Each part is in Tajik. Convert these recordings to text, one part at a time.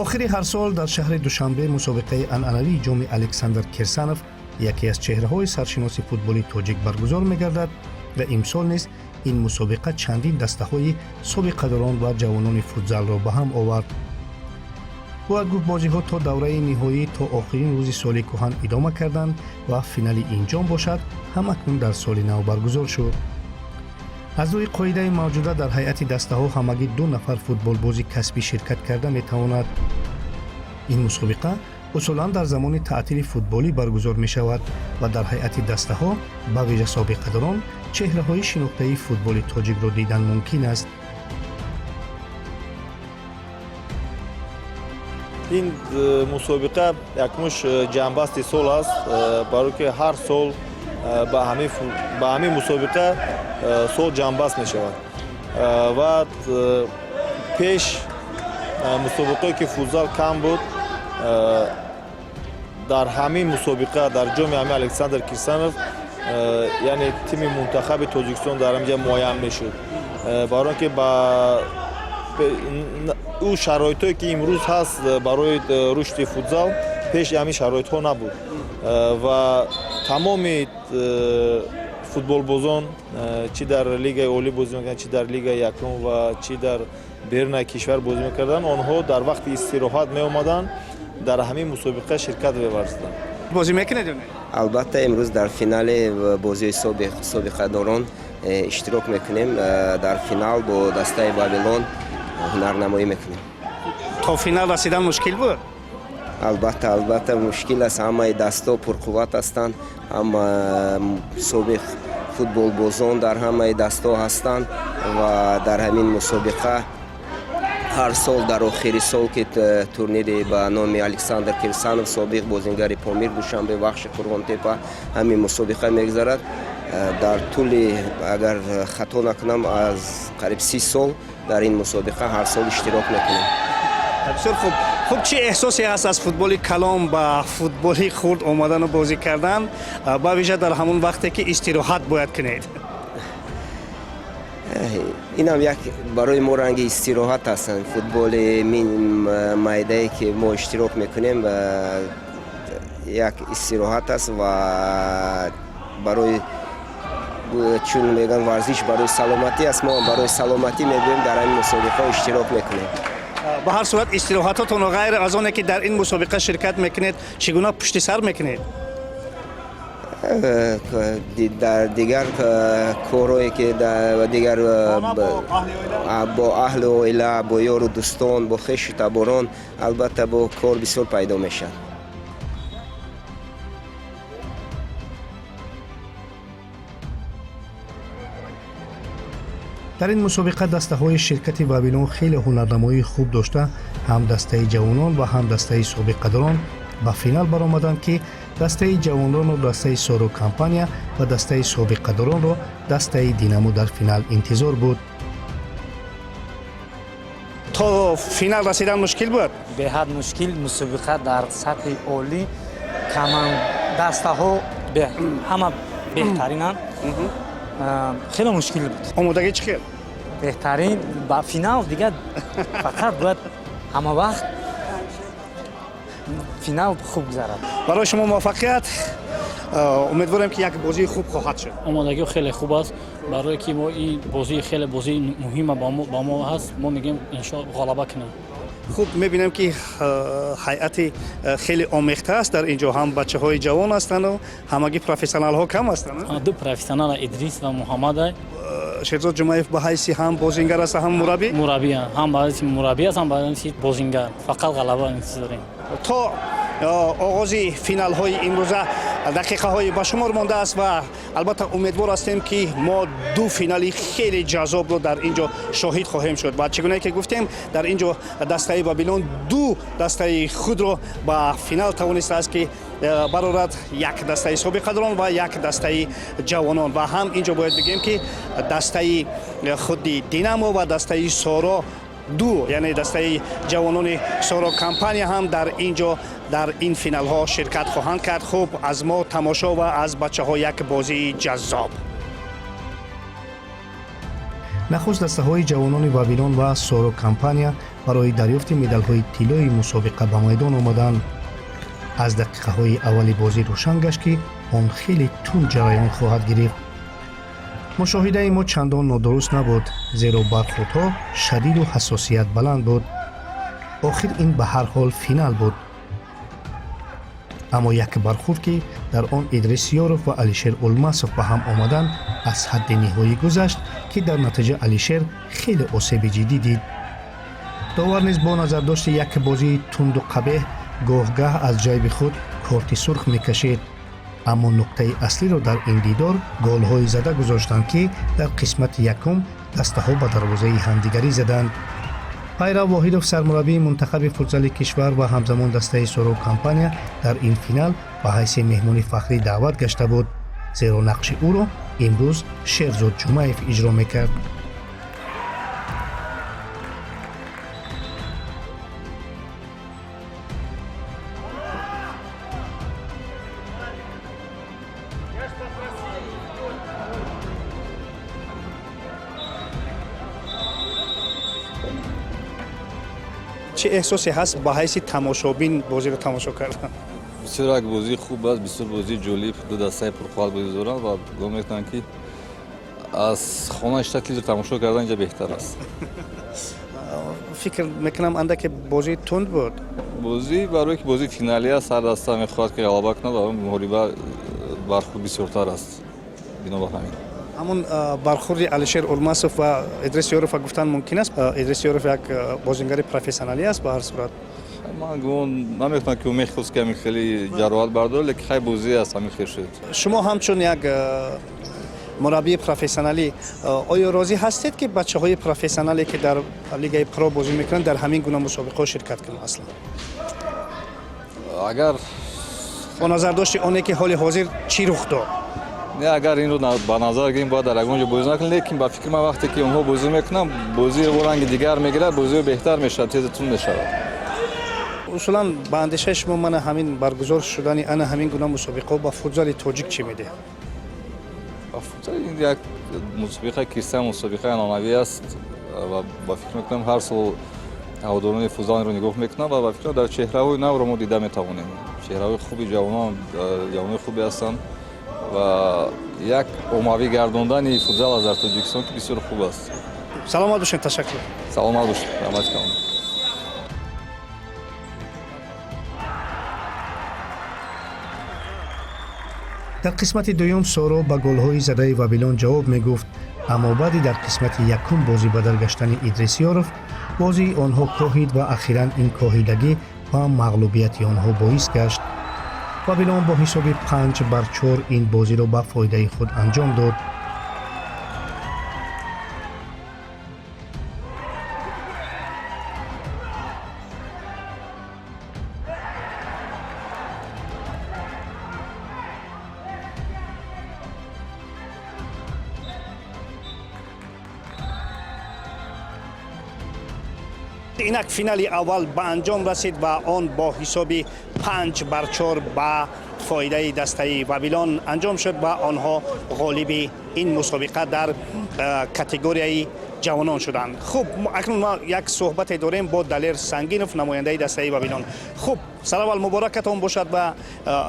Охири ҳар сол дар шаҳри Душанбе мусобиқаи анъанавии ҷоми Александр Кирсанов, яке аз чеҳраҳои саршиноси футболи тоҷик, баргузор мегардад ва имсол низ ин мусобиқа чандин дастаҳои собиқадорон ва ҷавонони футзалро ба ҳам овард. Бояд гуфт, бозиҳо то давраи ниҳоӣ, то охирин рӯзи соли кӯҳан идома карданд ва финали ин ҷом бошад, ҳамакнун дар соли нав баргузор шуд. Аз рӯи қоидаи мавҷуда, дар ҳайати дастаҳо ҳамагӣ ду нафар футболбози касбӣ ширкат карда метавонад. Ин мусобиқа усулан дар замони таътили футболӣ баргузор мешавад ва дар ҳайати дастаҳо, ба вижа собиқадорон, чеҳраҳои шинохтаи футболи тоҷикро дидан мумкин аст. Ин мусобиқа якмуш ҷамъбасти сол аст, барое ки ҳар сол ба ҳамин мусобиқа сол ҷамъбаст мешавад. Ва пеш мусобиқое ки футзал кам буд, дар ҳамин мусобиқа, дар ҷоми ҳамин Александр Кирсанов, яъне тими мунтахаби Тоҷикистон дар ҳаминҷа муайян мешуд, барои он ки ба ӯ шароитҳое ки имрӯз ҳаст барои рушди футзал, пеши ҳамин шароитҳо набуд. Ва тамоми футболбозон, чӣ дар лигаи олӣ бозӣ мекарданд, чӣ дар лигаи якум ва чӣ дар берунаи кишвар бозӣ мекарданд, онҳо дар вақти истироҳат меомаданд, дар ҳамин мусобиқа ширкат меварзиданд. Бозӣ мекунед ё не? Албатта, имрӯз дар финали бозиҳои собиқадорон иштирок мекунем. Дар финал бо дастаи Вавилон ҳунарнамоӣ мекунем. То финал расидан мушкил буд? Албатта, албатта, мушкил аст. Ҳамаи дастҳо пурқувват ҳастанд, ҳама собиқ футболбозон дар ҳамаи дастҳо ҳастанд. Ва дар ҳамин мусобиқа ҳар сол дар охири сол, ки турнири ба номи Александр Кирсанов, собиқ бозингари Помир, Душанбе, Вахши, Қурғонтепа, ҳамин мусобиқа мегузарад, дар тӯли, агар хато накунам, аз қариб 30 сол дар ин мусобиқа ҳар сол иштирок мекунем. Бисёр хуб. Хуб, чӣ эҳсосе ҳаст аз футболи калон ба футболи хурд омадану бозӣ кардан, ба вижа дар ҳамон вақте ки истироҳат бояд кунед? Инам як барои мо ранги истироҳат аст. Футболи майдае ки мо иштирок мекунем, як истироҳат аст ва барои, чун мегӯянд, варзиш барои саломатӣ аст, мо барои саломатӣ мебиёем, дар ҳамин мусобиқаҳо иштирок мекунем. Ба ҳар сурат, истироҳатотонро ғайр аз оне ки дар ин мусобиқа ширкат мекунед, чӣ гуна пушти сар мекунед? Дар дигар корҳое ки дигар бо аҳлу оила, бо ёру дӯстон, бо хешу таборон, албатта, бо кор бисёр пайдо мешавад. Дар ин мусобиқа дастаҳои ширкати Вавилон хеле ҳунарнамоии хуб дошта, ҳам дастаи ҷавонон ва ҳам дастаи собиқадорон ба финал баромаданд, ки дастаи ҷавононро дастаи Соро Компания ва дастаи собиқадоронро дастаи Динамо дар финал интизор буд. То финал расидан мушкил буд? Беҳад мушкил. Мусобиқа дар сатҳи олӣ, каман дастаҳо ҳама беҳтаринанд, хеле мушкил буд. Омодагӣ чӣ хел? Беҳтарин. Ба финал дигар фақат бояд ҳама вақт финал хуб гузарад. Барои шумо муваффақият, умедворем, ки як бозии хуб хоҳад шуд. Омодагиҳо хеле хуб аст, барое ки мо ин бозии хеле бозии муҳима ба мо ҳаст. Мо мегӯем, иншо ғалаба кунем. Хуб, мебинем, ки ҳайати хеле омехта аст дар ин ҷо. Ҳам бачаҳои ҷавон ҳастанду ҳамагӣ профессионалҳо кам ҳастанд. Ду профессионал, Идрис ва Муҳаммад. Шерзод Ҷумаев ба ҳайси ҳам бозингар аст, ҳам мураббӣ? Мураббӣ, ҳам ба ҳайси мураббӣ аст, ҳам ба ҳайси бозингар. Фақат ғалаба интизорем. То оғози финалҳои имрӯза дақиқаҳои ба шумор мондааст ва албатта умедвор ҳастем, ки мо ду финали хеле ҷаззобро дар ин ҷо шоҳид хоҳем шуд. Ва чӣ гунае ки гуфтем, дар ин ҷо дастаи Вавилон ду дастаи худро ба финал тавонистааст, ки барорад: як дастаи собиқадорон ва як дастаи ҷавонон. Ва ҳам ин ҷо бояд бигӯем, ки дастаи худи Динамо ва дастаи Соро ду, яъне дастаи ҷавонони Соро Компания ҳам дар ин ҷо дар ин финалҳо ширкат хоҳанд кард. Хуб, аз мо тамошо ва аз бачаҳо як бозии ҷаззоб. Нахуст дастаҳои ҷавонони Вавилон ва Соро Компания Барои дарёфти медалҳои тиллои мусобиқа ба майдон омаданд. Аз дақиқаҳои аввали бозӣ рӯшан гашт, ки он хеле тунд ҷараён хоҳад гирифт. Мушоҳидаи мо чандон нодуруст набуд, зеро бархӯрдҳо шадиду ҳассосият баланд буд. Охир ин ба ҳар ҳол финал буд. Аммо як бархӯрд, ки дар он Идрис Ёров ва Алишер Улмасов ба ҳам омаданд, аз ҳадди ниҳоӣ гузашт, ки дар натиҷа Алишер хеле осеби ҷиддӣ дид. Довар низ бо назардошти як бозии тунду қабеҳ гоҳ-гаҳ аз ҷайби худ корти сурх мекашид. Аммо нуқтаи аслиро дар ин дидор голҳои зада гузоштанд, ки дар қисмати якум дастаҳо ба дарвозаи ҳамдигарӣ заданд. Пайрав Воҳидов, сармураббии мунтахаби футзали кишвар ва ҳамзамон дастаи Соро компания, дар ин финал ба ҳайси меҳмони фахрӣ даъват гашта буд, зеро нақши ӯро имрӯз Шерзод Ҷумаев иҷро мекард. Чӣ эҳсосе ҳаст ба ҳайси тамошобин бозиро тамошо кардан? Бисёр як бозии хуб аст, бисёр бозии ҷолиб. Ду дастаи пурқувват бозӣ доранд ва гумон мекунам, ки аз хона ишта телевизор тамошо кардан инҷа беҳтар аст. Фикр мекунам, андаке бозии тунд буд. Бозӣ, барое ки бозии финалӣ аст, ҳар даста мехоҳад, ки ғалаба кунад ва муҳориба бархӯрд бисёртар аст, бино ба ҳамин. Ҳамун бархӯрди Алишер Урмасов ва Идрис Ёрова гуфтан мумкин аст, Идрис Ёров як бозингари профессионалӣ аст ба ҳар сурат. Ман гумон намекунам, ки ӯ мехост, ки ҳамин хеле ҷароҳат бардорад, лекин хай, бозӣ аст, ҳамин хел шуд. Шумо ҳамчун як мураббии профессионалӣ, оё розӣ ҳастед, ки бачаҳои профессионале, ки дар лигаи про бозӣ мекунанд, дар ҳамин гуна мусобиқаҳо ширкат кунанд аслан? Агар бо назардошти оне ки ҳоли ҳозир чӣ рух дод. Не, агар инро ба назар гирем, бояд дар ягон ҷо бозӣ накунем, лекин ба фикри ман, вақте ки онҳо бозӣ мекунанд, бозӣ ранги дигар мегирад, бозиҳо беҳтар мешавад, тезу тунд мешавад. Усулан, ба андешаи шумо, мана ҳамин баргузор шудани ана ҳамин гуна мусобиқаҳо ба футзали тоҷик чӣ медиҳад? Ба футзал ин як мусобиқа кирсан мусобиқаи анъанавӣ аст ва ба фикр мекунам, ҳар сол ҳаводорони футзалро нигоҳ мекунанд ва ба фикр дар чеҳраҳои навро мо дида метавонем. Чеҳраҳои хуби ҷавонон, ҷавонони хубе ҳастанд ва як оммавӣ гардондани футзал аст дар Тоҷикистон, ки бисёр хуб аст. Саломат бошед, ташаккур. Саломат бошед, раҳмат калон. Дар қисмати дуюм Соро ба голҳои задаи Вавилон ҷавоб мегуфт, аммо баъди дар қисмати якум бозӣ бадар гаштани Идрис Ёров бозии онҳо коҳид ва ахиран ин коҳидагӣ ба мағлубияти онҳо боис гашт. Вавилон бо ҳисоби 5-4 ин бозиро ба фоидаи худ анҷом дод. Инак финали аввал ба анҷом расид ва он бо ҳисоби 5-4 ба фоидаи дастаи Вавилон анҷом шуд ва онҳо ғолиби ин мусобиқа дар категорияи ҷавонон шуданд. Хуб, акнун мо як суҳбате дорем бо Далер Сангинов, намояндаи дастаи Вавилон. Хуб, сараввал муборакатон бошад ва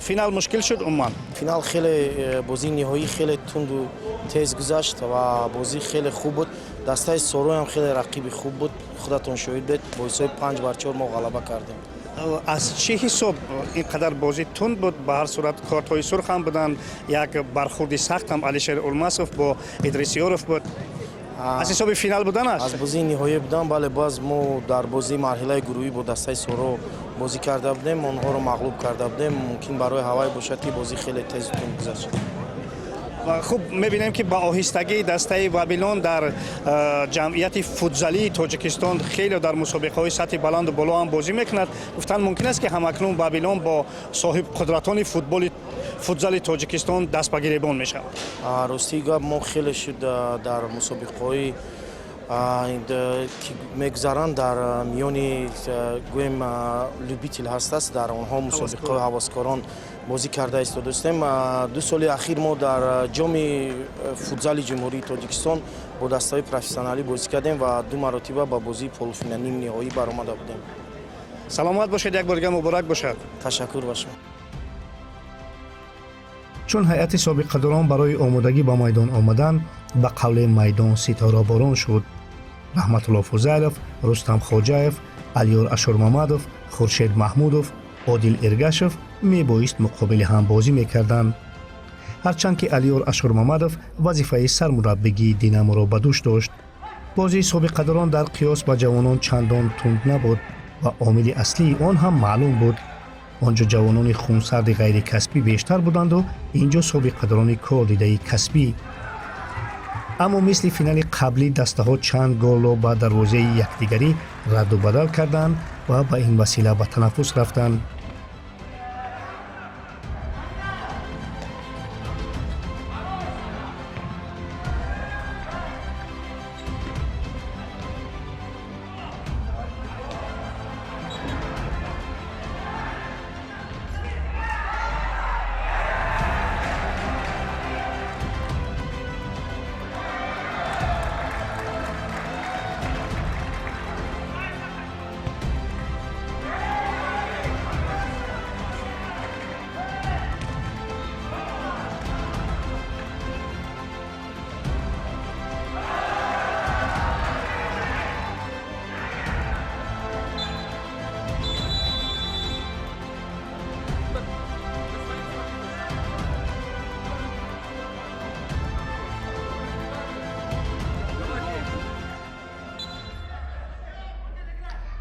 финал мушкил шуд умуман? Финал хеле, бозии ниҳоӣ хеле тунду тез гузашт ва бозӣ хеле хуб буд. Дастаи Сороям хеле рақиби хуб буд, худатон шоҳид бед, бо ҳисоби 5-4 мо ғалаба кардем. Аз чӣ ҳисоб ин қадар бозӣ тунд буд? Ба ҳар сурат кортҳои сурх ҳам буданд, як бархӯрди сахт ҳам Алишер Улмасов бо Идрис Ёров буд. Аз ҳисоби финал будан аст? Аз бозии ниҳоӣ будан, бале. Боз мо дар бозии марҳилаи гурӯҳӣ бо дастаи Соро бозӣ карда будем, онҳоро мағлуб карда будем. Мумкин барои ҳавай бошад, ки бозӣ хеле тезу тунд гузашт. Хуб, мебинем, ки ба оҳистагӣ дастаи Вавилон дар ҷамъияти футзалии Тоҷикистон хеле дар мусобиқаҳои сатҳи баланду боло ҳам бозӣ мекунад. Гуфтан мумкин аст, ки ҳамакнун Вавилон бо соҳибқудратони футболи футзали Тоҷикистон даст ба гиребон мешавад. Ростии гап, мо хеле шуд дар мусобиқаҳои ки мегузаранд дар миёни, гӯем, любитель ҳастаст, дар онҳо мусобиқаҳои ҳаваскорон Бозӣ карда истодастем. 2 соли ахир мо дар ҷоми футзали Ҷумҳурии Тоҷикистон бо дастаҳои профессионалӣ бозӣ кардем ва ду маротиба ба бозии полуфинал, нимниҳоӣ баромада будем. Саломат бошед, як бор дигар муборак бошад. Ташаккур ба шумо. Чун ҳайати собиқадорон барои омодагӣ ба майдон омадан, ба қавли майдон ситораборон шуд. Раҳматулло Фузайлов, Рустам Хоҷаев, Алиёр Ашурмамадов, Хуршед Маҳмудов, Одил Эргашев мебоист муқобили ҳам бозӣ мекарданд. Ҳарчанд ки Алиёр Ашурмамадов вазифаи сармураббигии Динаморо ба дӯш дошт, бозии собиқадорон дар қиёс ба ҷавонон чандон тунд набуд ва омили аслии он ҳам маълум буд. Он ҷо ҷавонони хунсарди ғайрикасбӣ бештар буданду ин ҷо собиқадорони кордидаи касбӣ. Аммо мисли финали қаблӣ дастаҳо чанд голро ба дарвозаи якдигарӣ радду бадал карданд ва ба ин васила ба танаффус рафтанд.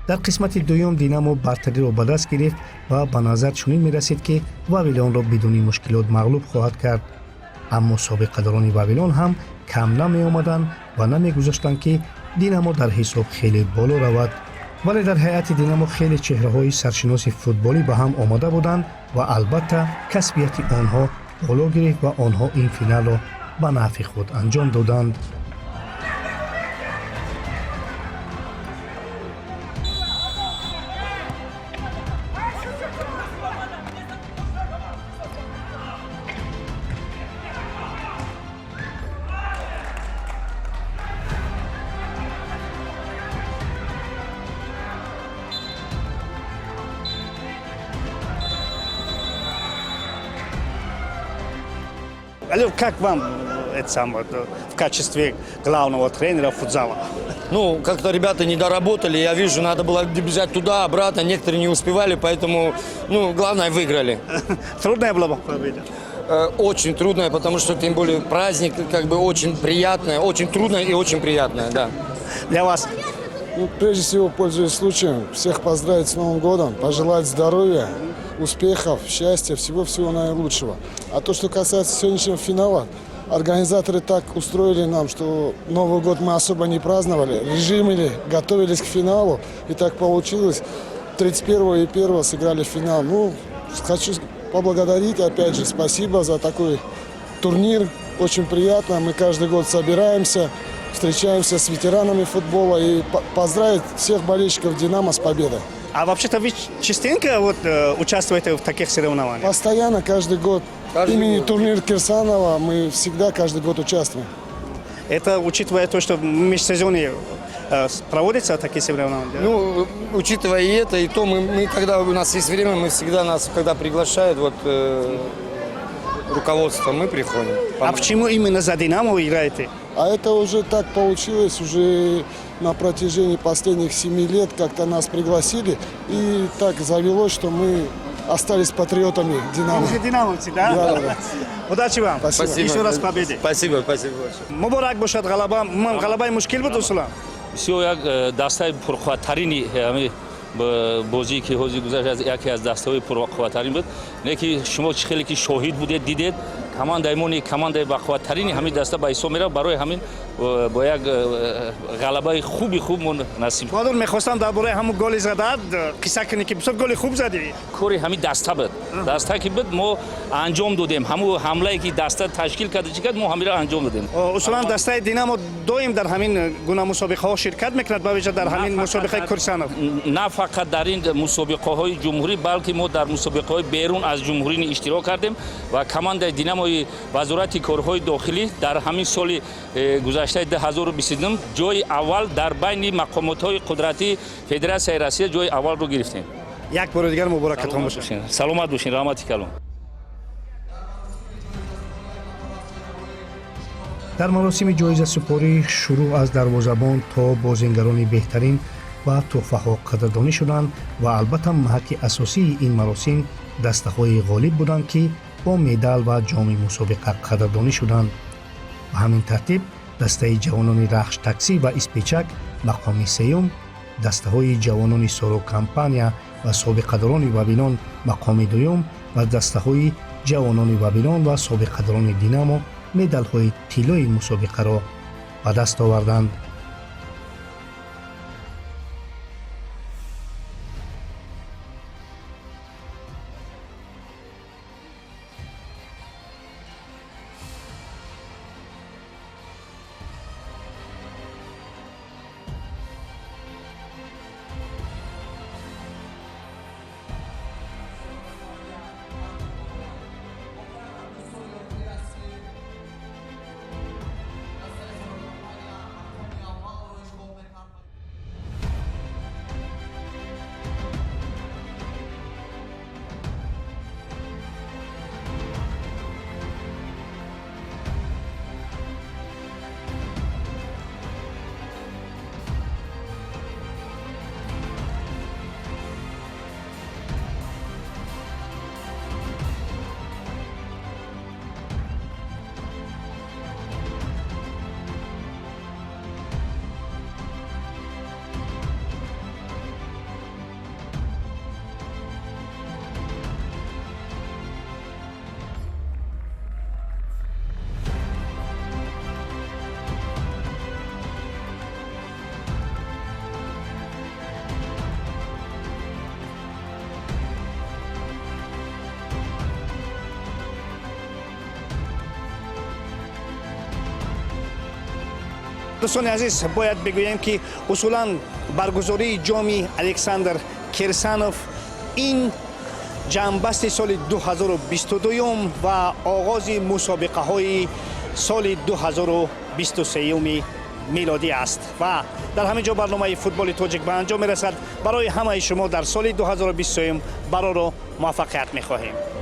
Дар қисмати дуюм Динамо бартариро ба даст гирифт ва ба назар чунин мерасид, ки Вавилонро бидуни мушкилот мағлуб хоҳад кард. Аммо собиқадорони Вавилон ҳам кам намеомаданд ва намегузоштанд, ки Динамо дар ҳисоб хеле боло равад. Вале дар ҳайати Динамо хеле чеҳраҳои саршиноси футболӣ ба ҳам омада буданд ва албатта касбияти онҳо боло гирифт ва онҳо ин финалро ба нафъи худ анҷом доданд. Алёр, как вам это самое, в качестве главного тренера футзала? Ну, как-то ребята не доработали, я вижу, надо было бежать туда, обратно, некоторые не успевали, поэтому, ну, главное, выиграли. Трудная была победа? Очень трудная, потому что, тем более, праздник, как бы, очень приятный, очень трудно и очень приятное, да. Для вас? Ну, прежде всего, пользуясь случаем, всех поздравить с Новым годом, пожелать здоровья, успехов, счастья, всего-всего наилучшего. А то, что касается сегодняшнего финала, организаторы так устроили нам, что Новый год мы особо не праздновали, режимили, готовились к финалу, и так получилось. 31 и 1 сыграли финал. Ну, хочу поблагодарить, опять же, спасибо за такой турнир. Очень приятно, мы каждый год собираемся, встречаемся с ветеранами футбола и поздравить всех болельщиков «Динамо» с победой. А вообще-то вы частенько вот участвуете в таких соревнованиях? Постоянно, каждый год. Каждый Имени год. Турнир Кирсанова мы всегда каждый год участвуем. Это учитывая то, что в межсезонье проводятся такие соревнования? Да? Ну, учитывая и это, и то, мы, когда у нас есть время, мы всегда нас, когда приглашают, вот, руководство, мы приходим. А почему именно за «Динамо» играете? А это уже так получилось, уже на протяжении последних 7 лет как-то нас пригласили, и так завелось, что мы остались патриотами «Динамо». Вы же динамовцы, да? Да. Удачи вам. Спасибо. Еще раз победы. Спасибо, спасибо большое. Муборак бошад ғалаба. Ман ғалабаи мушкил буд усулан? Бисёр як дастаи пурқувваттарини ҳами бозие ки ҳозир гузашт, аз яке аз дастаҳои пурқувваттарин буд. Не ки шумо чӣ хеле ки шоҳид будед, дидед, Командаи мо командаи бақувваттарини ҳамин даста ба ҳисоб меравад. Барои ҳамин бо як ғалабаи хуби хуб мо насиб. Баҳодур, мехостам дар бораи ҳамун голи задаат қисса кунӣ, ки бисёр голи хуб задӣ. Кори ҳамин даста буд, даста ки буд, мо анҷом додем. Ҳамун ҳамлае ки даста ташкил карда, чӣ кард, мо ҳаминро анҷом додем. Усулан дастаи Динамо доим дар ҳамин гуна мусобиқаҳо ширкат мекунад, ба вижа дар ҳамин мусобиқаи Курсанов. На фақат дар ин мусобиқаҳои ҷумҳурӣ, балки мо дар мусобиқаҳои берун аз ҷумҳурӣ иштирок кардем ва командаи Динамои Вазорати корҳои дохилӣ дар ҳамин соли гузаштаи 2022 ҷои аввал дар байни мақомотҳои қудратии Федератсияи Россия ҷои аввалро гирифтем. Як бори дигар муборакатон бошад. Саломат бошед, раҳмати калон. Дар маросими ҷоизасупорӣ шурӯъ аз дарвозабон то бозингарони беҳтарин ва тӯҳфаҳо қадрдонӣ шуданд ва албатта маҳаки асосии ин маросим дастаҳои ғолиб буданд, ки бо медал ва ҷоми мусобиқа қадрдонӣ шуданд. Ба ҳамин тартиб дастаи ҷавонони Рахш Таксӣ ва Испечак мақоми сеюм, дастаҳои ҷавонони Соро Компания ва собиқадорони Вавилон мақоми дуюм ва дастаҳои ҷавонони Вавилон ва собиқадорони Динамо медалҳои тиллои мусобиқаро ба даст оварданд. Дӯстони азиз, бояд бигӯем, ки усулан баргузории ҷоми Александр Кирсанов ин ҷамъбасти соли 2022 ва оғози мусобиқаҳои соли 2023 милодӣ аст. Ва дар ҳамин ҷо барномаи Футболи тоҷик ба анҷом мерасад. Барои ҳамаи шумо дар соли 2023 барору муваффақият мехоҳем.